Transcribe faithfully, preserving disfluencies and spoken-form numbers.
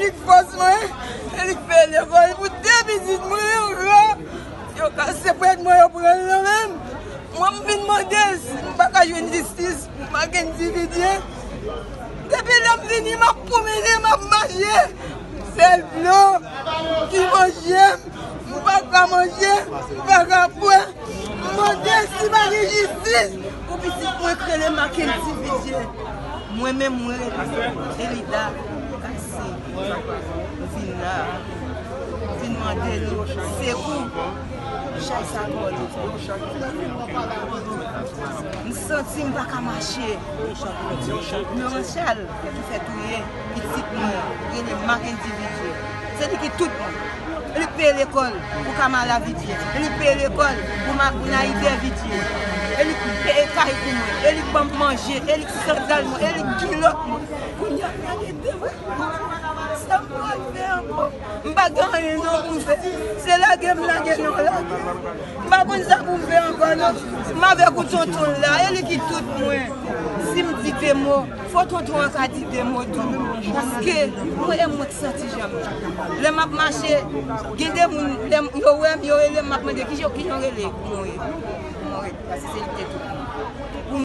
Li k fòs mwen, e li k peye lekòl pou de pitit mwen yo gran. Yo kase prèt mwen, yo pran l nan men m. Mwen, m vin mande si m pa ka jwenn jistis pou Mackendy Vidier. Depi lè m vini, m ap pwomene, m ap mache. Sèl dlo ki manje m. M pa ka manje, m pa ka bwè. M mande si pa gen jistis pou pitit mwen k rele Mackendy Vidier. Mwen menm, mwen rele Elida Kase. M vin la, m vin mande nou sekou. Chay sa kòd. M santi m pa ka mache. Laurent Charles ki fè touye pitit mwen, rele Mackendy Vidier. Se li ki tout mwen. Li peye lekòl pou Kamala Vidier. Li peye lekòl pou Ma-, pou Naïde Vidier. E li peye kay pou mwen. E li ban m manje. E li sandal mwen. E li kilòt mwen. Kounye a, lage de mwen. Sa m pral fè ankò? M pa gen anyen non pou m fè. Se lage m lage non lage. M pa konn sa pou m fè ankò non. M avèk ou tonton la. E li ki tout mwen. Si m di de mo, fò tonton an ka di de mo tou. Paske mwen e mwen k santi jan m ye. Lè m ap mache, gen de moun, lè m, yo wè m, yo rele m, m ap mande, "Kijan, kijan w rele?" Mwen rele. Mwen rele. Paske se li ki te tout mwen.